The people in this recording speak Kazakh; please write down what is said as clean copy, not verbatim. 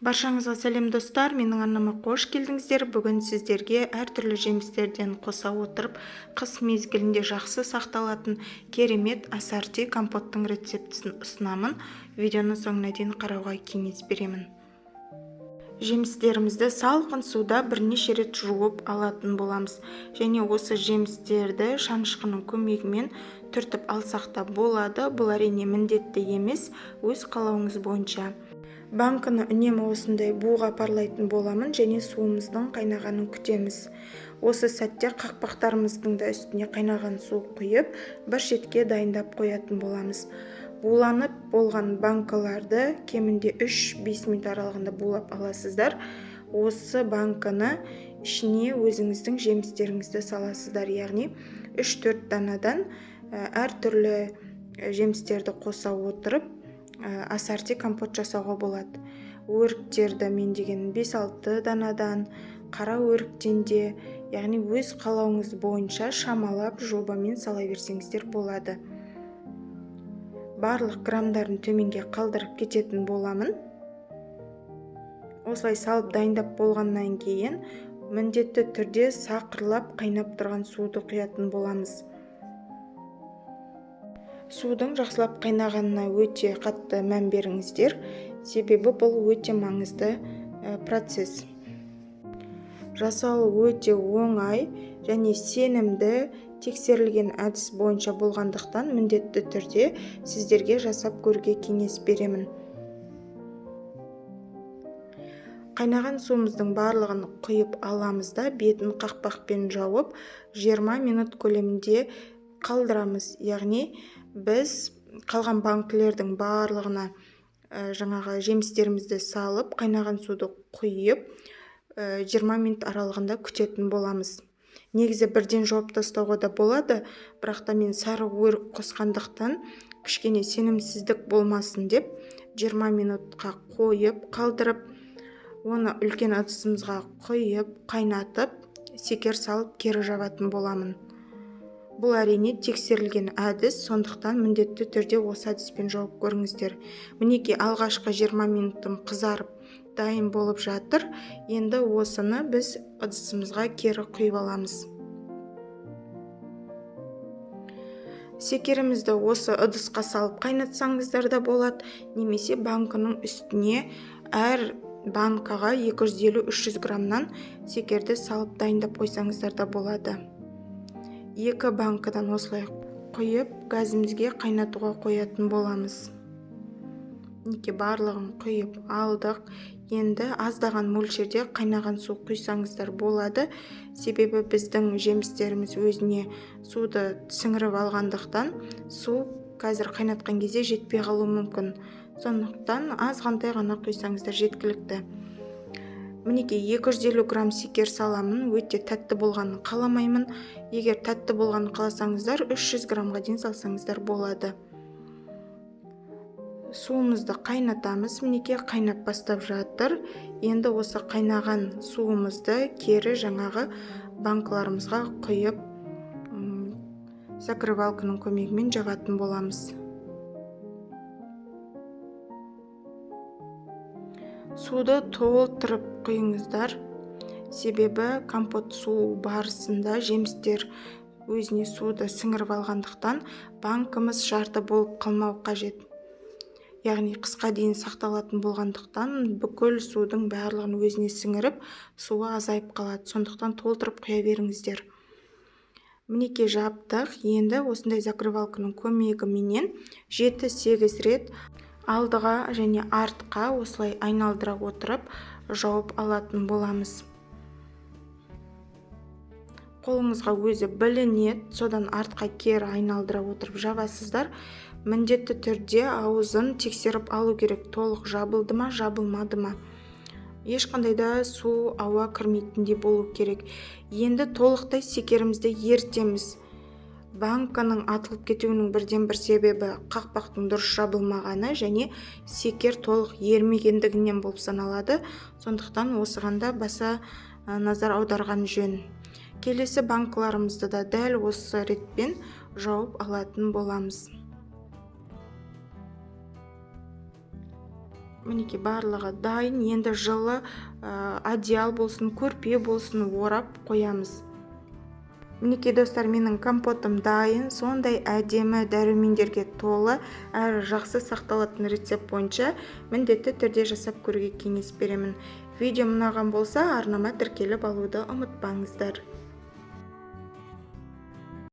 Баршаңызға сәлем достар, менің арнама қош келдіңіздер. Бүгін сіздерге әртүрлі жемістерден қоса отырып, қыс мезгілінде жақсы сақталатын керемет ассорти компоттың рецептісін ұсынамын. Видеоның соңына дейін қарауға кеңес беремін. Жемістерімізді салқын суда бірнеше рет жуып алатын боламыз. Және осы жемістерді шанышқының көмегімен түртіп алсақ та болады. Бұл әрине міндетті емес, өз қалауыңыз бойынша. Банканы үнемі осындай буға парлайтын боламын және суымыздың қайнағанын күтеміз. Осы сәтте қақпақтарымыздың да үстіне қайнаған су құйып, бір шетке дайындап қоятын боламыз. Буланып болған банкаларды кемінде 3-5 минут аралығында булап аласыздар. Осы банканы ішіне өзіңіздің жемістеріңізді саласыздар, яғни 3-4 данадан әртүрлі жемістерді қоса отырып ассорти компот жасауға болады. Өріктерді мен деген 5-6 данадан, қара өріктен де, яғни өз қалауыңыз бойынша шамалап жобамен сала берсеңіздер болады. Барлық грамдарын төменге қалдырып кететін боламын. Осылай салып дайындап болғаннан кейін міндетті түрде сақырлап қайнап тұрған суды құятын боламыз. Судың жақсылап қайнағанына өте қатты мән беріңіздер, себебі бұл өте маңызды процесс. Жасалу өте оңай және сенімді, тексерілген әдіс бойынша болғандықтан міндетті түрде сіздерге жасап көруге кеңес беремін. Қайнаған суымыздың барлығын құйып аламыз да, бетін қақпақпен жауып 20 минут көлемінде қалдырамыз. Яғни біз қалған банкілердің барлығына жаңағы жемістерімізді салып, қайнаған суды құйып, 20 минут аралығында күтетін боламыз. Негізі бірден жауып тастауға да болады, бірақ та мен сары өрік қосқандықтан кішкене сенімсіздік болмасын деп 20 минутқа қойып, қалдырып, оны үлкен ыдысымызға құйып, қайнатып, секер салып кері жабатын боламын. Бұл әрине тексерілген әдіс, сондықтан міндетті түрде осы әдіспен жауып көріңіздер. Мінекей алғашқы 20 минутым қызарып дайын болып жатыр. Енді осыны біз ыдысымызға кері құйып аламыз. Секерімізді осы ыдысқа салып қайнатсаңыздар да болады, немесе банкінің үстіне әр банкаға 250-300 граммнан секерді салып дайындап қойсаңыздар да болады. Екі банкадан осылай құйып, газімізге қайнатуға қоятын боламыз. Мінекей барлығын құйып алдық. Енді аздаған мөлшерде қайнаған су құйсаңыздар болады, себебі біздің жемістеріміз өзіне суды сіңіріп алғандықтан су қазір қайнатқан кезде жетпей қалуы мүмкін. Сондықтан азғантай ғана құйсаңыздар жеткілікті. Мінекей 250 грамм секер саламын. Өте тәтті болғанын қаламаймын. Егер тәтті болғанын қаласаңыздар 300 граммға дейін салсаңыздар болады. Суымызды қайнатамыз. Мінекей қайнап бастап жатыр. Енді осы қайнаған суымызды кері жаңағы банкаларымызға құйып, закрывалканың көмегімен жабатын боламыз. Суды толтырып құйыңыздар, себебі компот суу барысында жемістер өзіне суды сіңіріп алғандықтан банкіміз жарты болып қалмау қажет. Яғни қысқа дейін сақталатын болғандықтан бүкіл судың барлығын өзіне сіңіріп, суы азайып қалады. Сондықтан толтырып құя беріңіздер. Мінекей жаптық. Енді осындай закрывалканың көмегіменен 7-8 рет алдыға және артқа осылай айналдыра отырып жауып алатын боламыз. Қолыңызға өзі білінеді, содан артқа кері айналдыра отырып жабасыздар. Міндетті түрде аузын тексеріп алу керек, толық жабылды ма, жабылмады ма. Ешқандай да су, ауа кірмейтіндей болу керек. Енді толықтай секерімізді ерітеміз. Банканың атылып кетуінің бірден бір себебі қақпақтың дұрыс жабылмағаны және секер толық ерімегендігінен болып саналады. Сондықтан осыған да баса назар аударған жөн. Келесі банкаларымызды да дәл осы ретпен жауып алатын боламыз. Мінекей, барлығы дайын. Енді жылы одеял болсын, көрпе болсын, орап қоямыз. Мінекей, достар, менің компотым дайын. Сондай әдемі, дәрумендерге толы әрі жақсы сақталатын рецепт бойынша міндетті түрде жасап көруге кеңес беремін. Видео ұнаған болса, арнама тіркеліп алуды ұмытпаңыздар.